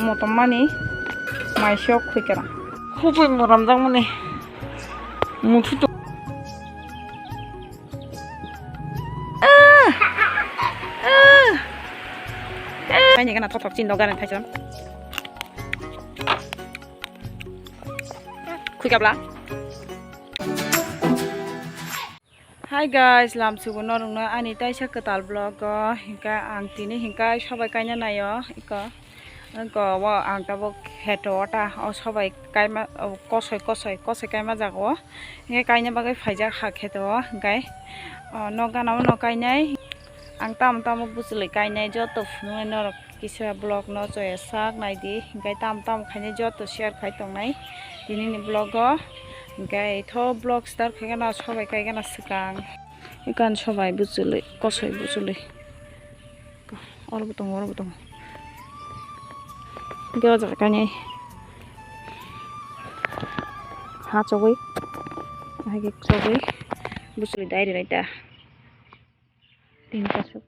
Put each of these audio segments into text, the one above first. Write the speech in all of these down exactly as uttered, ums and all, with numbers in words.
Motom mani maisok khuikara. Khubui moramjak mani. Muthu to. Kaini gana thothok chin dogan thaisam. Khuikabla. Hi guys, lamsugo norokno ani taisa kwtal vlog o, hinkhe ang tini hinkhe sobai kaina naio, iko, iko o ang tabuk kheto o ta, o sobai kaima, o kosoi, kosoi, kosoi kaima jaga o, hinkhe kaina bagwi phaijak ha kheto o, hinkhe o nok gana o no kainai, ang tamo tamo bwchwlwi kainai, joto phunuknai norok. Kisa vlog no chaya sak naidi, hinkhe tamo tamo khainai joto share khai tongnai tinini vlog o, hinkhe itho vlog start khaigana sobai kaigana swkang. Ikan sobai bwchwlwi, kosoi bwchwlwi. Oro bo tongo, oro bo tongo. Hinkhe o jaga kainai ha chogwi, hai khe chogwi bwchwlwi dai rwlaida. Tin kasuk.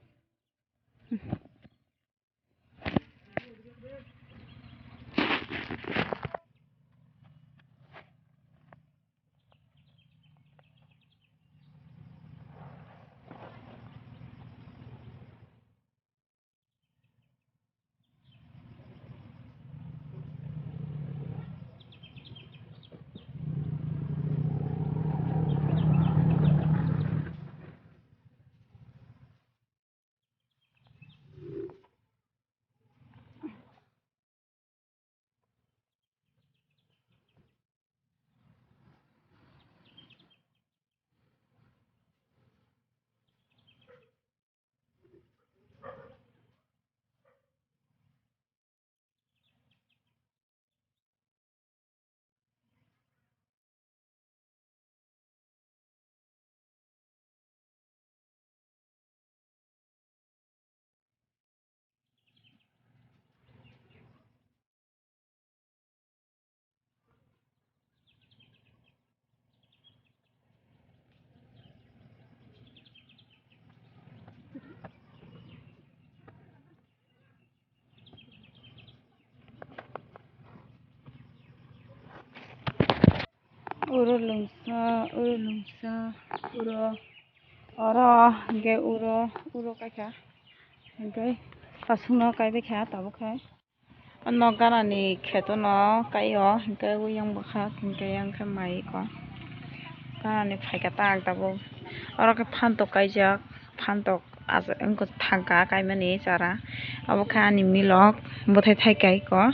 Uro lungsa, uro lungsa, uro oro, hinkhe uro, uro kaikha, hinkhe aswkno kaibaikha tabukhe. O nok ganani kheto no kai o, hinkhe uyang bwkhak, hinkhe yang khe mai ko. Ganani phaikha ta ang tabuk. Oro khe phantok kaijak, phantok. Asa wngkha thangkha kaimani chara. Abo khe ani milok bwthai thai kai ko.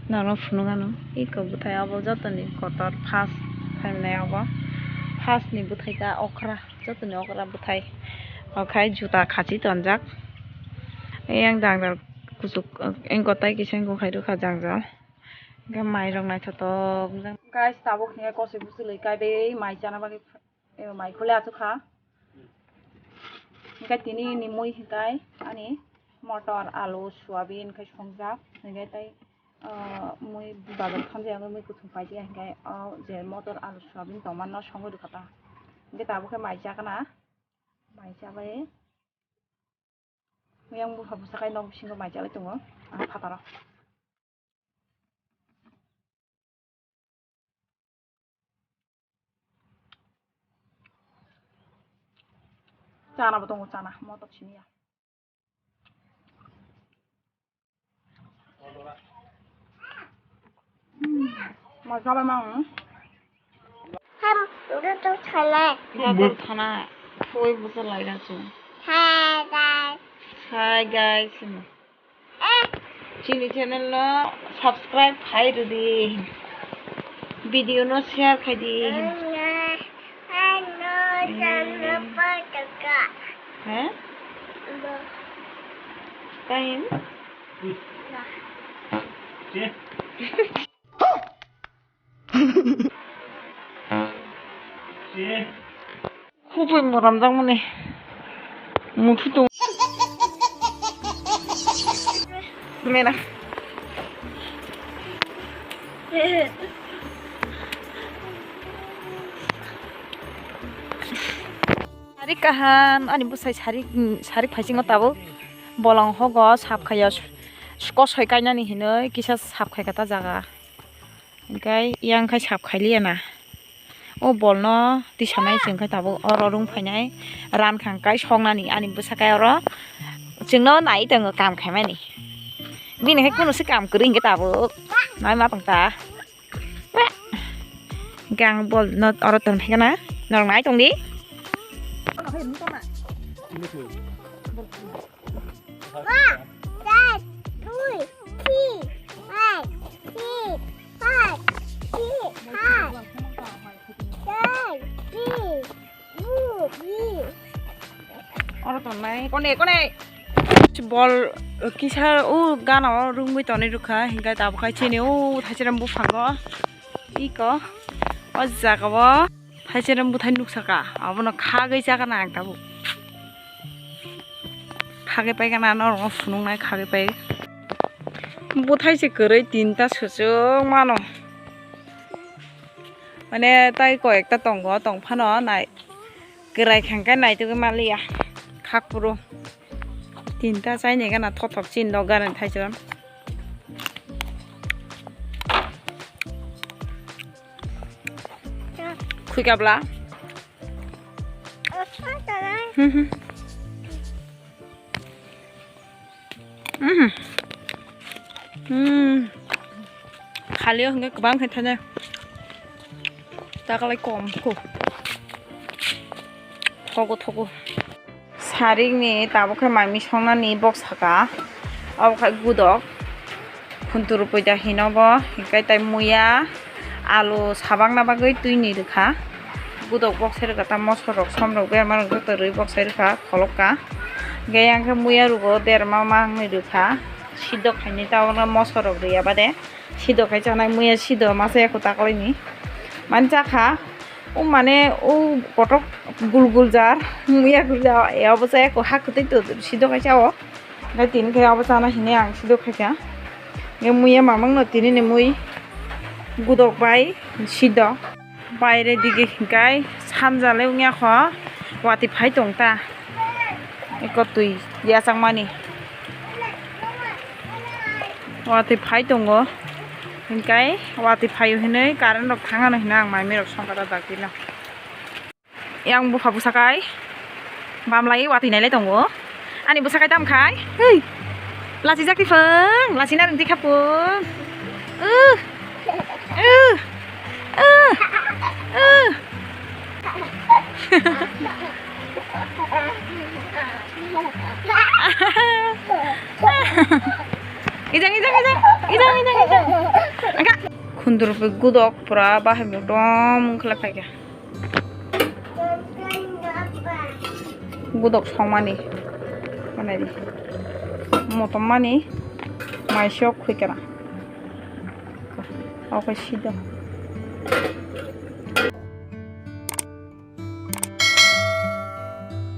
Nono phunuk ano eko bwthai abo jotoni kotor first phaimani abo. First ni bwthai ta okra, jotoni okra bwthai. Okhai juta khachi tonjak. Eyang jang jang kuchuk wngkha tai kisa wngkha khai rwkha jang jang. Hwnkhe mai rok naithotok wngkha. Guys, tabuk hinkhe kosoi bwchwlwi kaibai mai chana bagwi. Ebo mai khule achukha. Hinkhe tini ni mui hinkhe ani motor, alu, soyabin khai songjak. Hinkhe tei, ah, mui bazar thangjak, mui kuchung paijak hinkhe, oh, je motor, alu, soyabin tongmano songwi rwkha ta. Hinkhe tabukhe mai chakna. Mai chabai. Yang bupha bwsa khai nok bisingo mai chalai tongo. Ang phataro. Chana bo tongo, chana, motok siniya. Hmm, ma chabai mang. Ham, itu tuh sana. Motor thana, phui bwsa laira chu. Hi, guys. Hi, guys. Chini channel no subscribe khai rwdi. Video no share khai di. He? Kain? Khubui moramjak mani. Muthu tong. Mena. Sari kaham, ani bwsai sari, sari phaisingo tabuk. Bolong hogo, sap khayo. Kosoi kainani hinwi kisa sap khaikha ta jaga. Hinkhe yang khai sap khailiya na. O bolno tisanai chwng khai tabuk oro rung phainai ran khang kai songnani ani bwsa kai oro chwngno nai tongo kam khaimani. Bini hai kunu se kam kwrwi hinkhe tabuk nai ma tong ta. Hinkhe ang bolno oro ton phaikha na norok nai tong di. Oro tongnai kone kone bol kisa o gana o rungwi tonwi rwkha hinkhe tabuk khai chini o thaichera buphango iko o jaga o. Thaichera bwthai nuksa ka, abono khagwi chakana ang tabuk. Khagwi paikha na norokno phunuknai khagwi pai. Bwthai se kwrwi tinta swchwk mano. Mane tai koi ekta tongo, tong phano nai kwrai khangkhe naitugwi manliya. Khakphuru tinta chaini gana thothok chini nok gana thaichera. Khui kabla. Hmm, hmm. Hmm. Hmm. Khali o hwnkhe kwbang khe thainai. Takalai kom kho. Thogo, thogo. Sarikni tabuk khe mai misongnani bok saka, obo khe gudok, khuntu rwpui da hino bo, hinkhe tai muya, alu sabakna bagwi twini rwkha, gudok bok sai rwkha, ta mosorok, somrok, bermarok joto rwi bok sai rwkha, kholopkha, hinkhe yang khe muya rwgo, berma ma wngwi rwkha, sidok khainai tabukno mosorok rwya bade. Sido khai chanai muya sido masa ya kuta kalaini. Mani chakha. O mane o kotok gul gul jar. Muya gul jar. Ya obo chaya ko hak kutai to sido khai chao. Ngai tin khai obo chana hine ang sido khai cha. Ngai muya mamang no tini ni mui. Gudok bai sido. Baire dige hinkhe sanja le wngya kho, watwi phai tong ta. Eko twi yachakmani. Watwi phai tongo. Hinkhe watwi phaio hinwi current rok thangano hinwi ang mai mirok songkha ta dakti no. Yang bupha bwsa kai. Bam lai watwi nai lai tongo. Ani bwsa kai tam khai. Hei. Lachi jak tiphang, lachi narwng tikha pung. Uh. Uh. Uh. Uh. Ijang, ijang, ijang. Ijang, ijang, ijang. Angka. Khundur gudok pura bahai mudom wngkhlai phaikha. Gudok songmani, manai di. Motom mani, mai sok khui kana. Oke, sido.